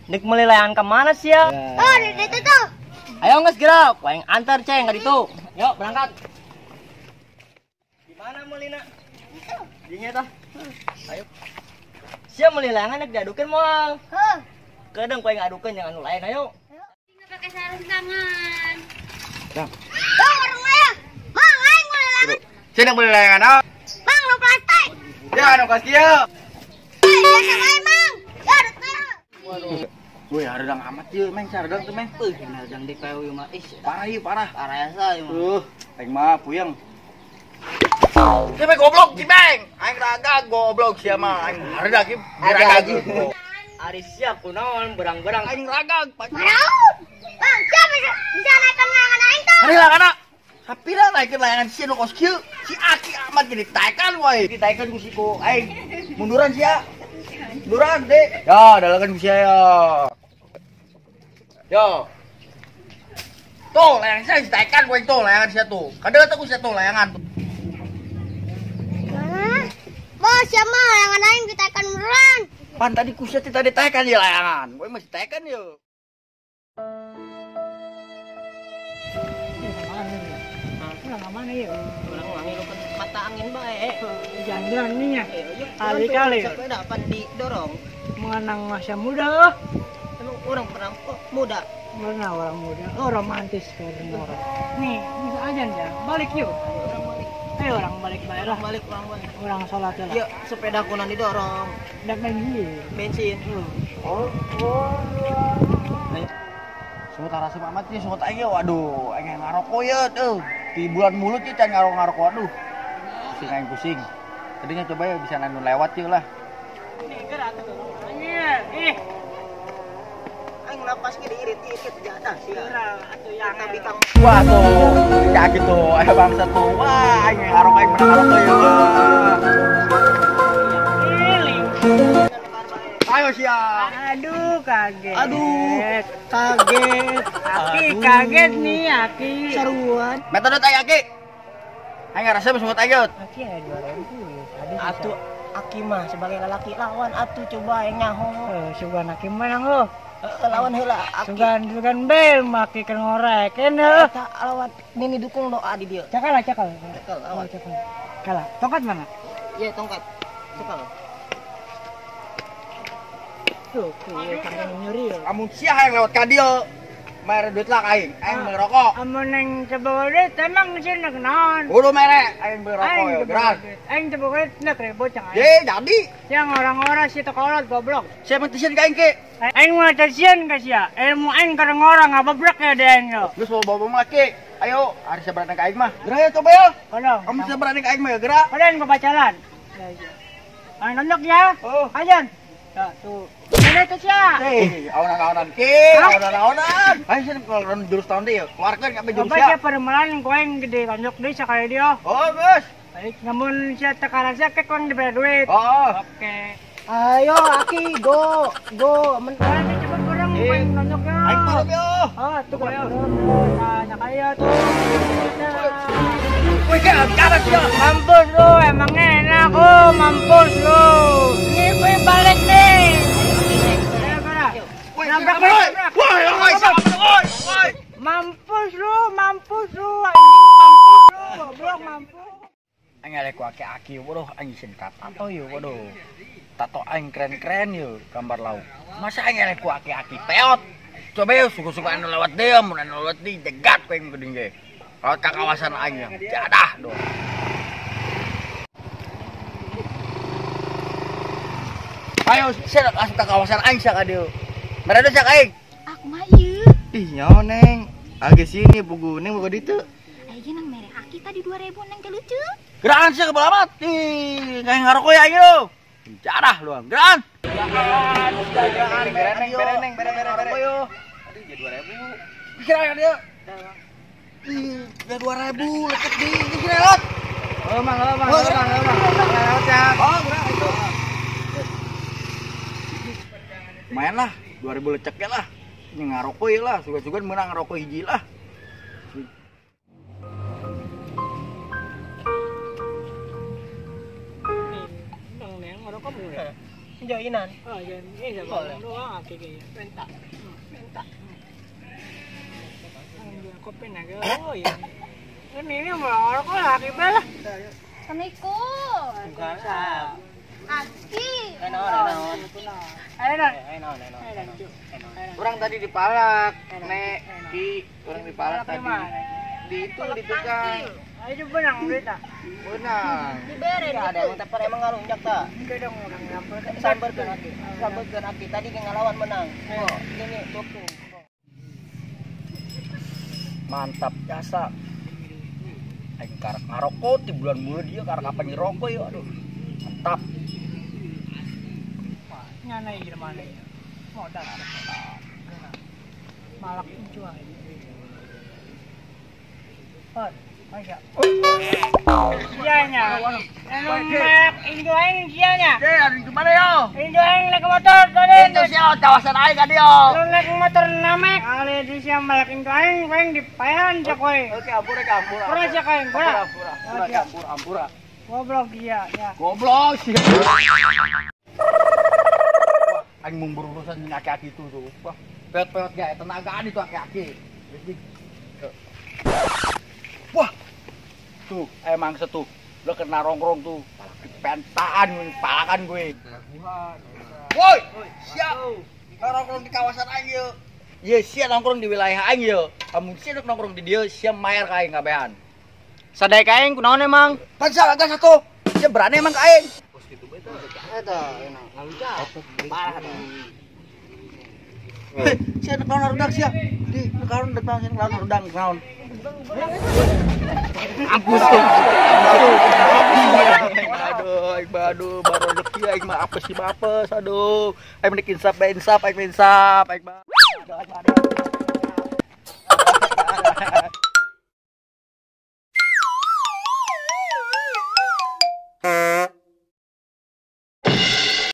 Nek meuli layangan ke mana sih ya? Oh, di situ tuh. Ayo geus geura, ku aing antar ceng ka ditu. Yuk, berangkat. Di mana meulina? Itu. Dinya tah. Ayo. Sia meuli layangan nek diadukeun moal. Heuh. Kedeung ku aing adukeun jangan nu lain ayo. Pakai sarung tangan. Ya. Tuh, orang layang. Mang, aing meuli layangan. Sia nek meuli layangan naon? Mang, nu plastik. Ya, nu kos kieu. Eh, biasa bae, Mang. Ya, teh. Waduh. Woi, hareudang amat ieu, Meng, hareudang teh, Meng. Euy, hareudang di kayu ieu mah. Ih, parah ieu, parah. Parah asa ieu mah. Aing mah puyeng. Siapa goblok, Cibeng? Aing raga goblok sia mah. Aing hareudang ieu, raga. Ari sia kunaon berang-berang aing raga. Maraun. Bang, sia bisa naikkan layangan aing tah. Ari layangan. Sapira naikeun layangan sia nu kos kieu. Si Aki amat jadi taekan wae. Ditaekan ku si ku aing. Munduran sia. Munduran, Dek. Ya, dalakan ku sia ya. Yo. Tuh, layangan sia ditaekan ku aing tuh, layangan sia tuh. Kadeuh teh ku sia tuh layangan. Hah? Bos, sia mah layangan aing ditaekan munduran. Pan tadi ku sia teh tadi taekan ya layangan. Kowe masih taekan yo. Mana ya? Orang ngilukeun mata angin bae. Jangan nih ya. Kali-kali. Sepeda pan didorong. Mengenang masa muda. Emang orang pernah muda? Pernah orang muda. Oh, romantis kayak orang. Nih, bisa aja ya. Balik yuk. Orang balik. Ayo orang balik bae lah. Balik orang balik. Orang sholat ya lah. Yuk, sepeda kunan didorong. Dan bensin. Bensin. Oh. Semut arasep amat sih, semut aing waduh, aing ngaroko ye tuh. Di bulan mulut sih can ngaroko aduh. Pusing aing pusing. Tadinya coba ya bisa nanu lewat yeuh lah. Ih. Aing napas ge diirit-irit jadah sih. Atuh yang bikang. Wah tuh, kayak gitu. Ayo bangsa tuh. Wah, aing ngaroko aing menang ngaroko yeuh. Ayo siap. Aduh kaget. Aduh kaget. Aki kaget nih Aki. Seruan. Metode teh Aki. Aing ngarasa semut aing. Aki aya 2000 ya. Atuh Aki mah sebagai lelaki lawan atuh coba aing nyaho. Sugan Aki menang lo. Lawan heula Aki. Sugan sugan bel maki keur ngorekeun heuh. Eta lawan nini dukung doa di dieu. Cakal lah cakal. Cakal lawan. Cakal. Kalah. Tongkat mana? Iya tongkat. Cakal. Tuh, tuh, nyuri. Amun sia hayang lewat ka dieu, mere duit lah aing, aing beli rokok. Amun neng coba duit, emang sih nek naon. Kudu mere, aing beli rokok ya, geran. Aing coba duit nek ribut cang aing. Ye, jadi. Yang orang-orang si tokolot goblok. Sia mah tisieun ka aing ke? Aing mah tisieun ka sia. Ilmu aing kadang orang ngabebrek ya de aing yo. Geus bawa-bawa mah ke. Ayo, ari sia berani ka aing mah. Geura ya coba ya. Kodong. Kamu sia berani ka aing mah ya geura. Kodong ke pacaran. Aing nonjok ya. Oh. Ajan. Ya, tuh. Mana itu sia? Eh, aonan-aonan ke, aonan-aonan. Ayo sih kalau jurus tahun deh, keluarkan kabeh jurus sia. Coba sia permelan ku aing gede tonjok deui sakali dia. Oh, geus. Baik, namun sia teu karasa ke ku aing dibere duit. Oh. Oke. Ayo Aki, go, go. Men coba kurang ku aing tonjok ya. Aing turun yo. Oh, tuh ayo. Nah, sakali ya tuh. Wih, ke arah sia. Mampus lu, emang enak oh, mampus lu. Nih gue balik nih. Nabrak, nabrak. Woi, woi, woi. Mampus lu, mampus lu, anjing mampus lu, goblok mampus. Aing eleh ku aki-aki bodoh aing isin ka tato yeuh bodoh. Tato aing keren-keren yeuh gambar lauk. Masa aing eleh ku aki-aki peot. Coba yeuh suku-suku anu lewat deui, mun anu lewat deui jegat ku aing geuning ge. Lewat ka kawasan aing ya. Jadah doh. Ayo sia asup ka kawasan aing sia ka dieu. Mere sia ka aing. Aku mah ieu. Ih nyaho Neng. Age sini pugu Neng boga ditu. Aing nang mere Aki tadi 2000 Neng teh lucu. Geran sia kebal amat. Ih, kayak ngaroko ya aing lu. Jarah lu, geran. Geran, geran, Neng, bere Neng, bere bere bere. Aduh, jadi 2000. Kira dia. Ih, 2000 lecek di kira lot. Oh, mang, oh, mang, oh, mang, oh, mang. Lewat ya. Oh, gerak itu. Lumayan lah, 2000 leceknya lah. Ini ngaroko ya lah, suka-suka menang ngaroko hiji lah. Neng, neng ngaroko mun. Joinan. Oh, join. Ini doang aki kayaknya. Minta. Minta. Kopi naga. Oh iya. Ini mau rokok lagi balah. Assalamualaikum. Waalaikumsalam. Aki. Naon. Ayo naon. Orang tadi dipalak, Nek, Ki, orang dipalak tadi. Di itu di tukang. Ayo benang duit ah. Benang. Dibere ada yang tepar emang ngalunjak ta. Enggak dong orang sambarkeun aki. Sambarkeun aki tadi ge ngalawan menang. Oh, ini tuh. Mantap jasa. Aing karak ngarokok di bulan mulu dia karak kapan ngerokok ya aduh. Mantap. Nyana ieu mana ya. Modal. Malak incu aing. Hot. Masya. Iya nya. Anu mek incu aing sia nya. Deh, anu di mana yo? Incu aing naik motor tadi. Itu sia kawasan aing ka dieu. Lu naik motor namek. Ale di sia malak incu aing aing dipaehan sia koe. Oke, ampura ka ampura. Ampura sia koe, ampura. Ampura, ampura, ampura, ampura. Goblok dia ya. Goblok sia. Aing mung berurusan jeung aki-aki itu tuh. Wah, peot-peot gae tenagaan itu aki-aki. Wah. Tuh, emang setuh. Lo kena rongrong tuh. Pentaan, palakan gue. Woi, siap. Nongkrong di kawasan aing yeuh. Ye, sia nongkrong di wilayah aing yeuh. Amun sia nongkrong di dieu, sia mayer ka aing kabehan. Sadaya ka aing kunaon emang? Pan sia gas atuh. Sia berani emang ka aing. Eta enak ngalunjak. Parah tuh. Sia naon harudang sia. Di naon naon harudang naon. Ampus tuh. Aduh, aing mah aduh, baru rezeki aing mah apes sih apes, aduh. Aing mending insap bae insap, aing insap, aing mah.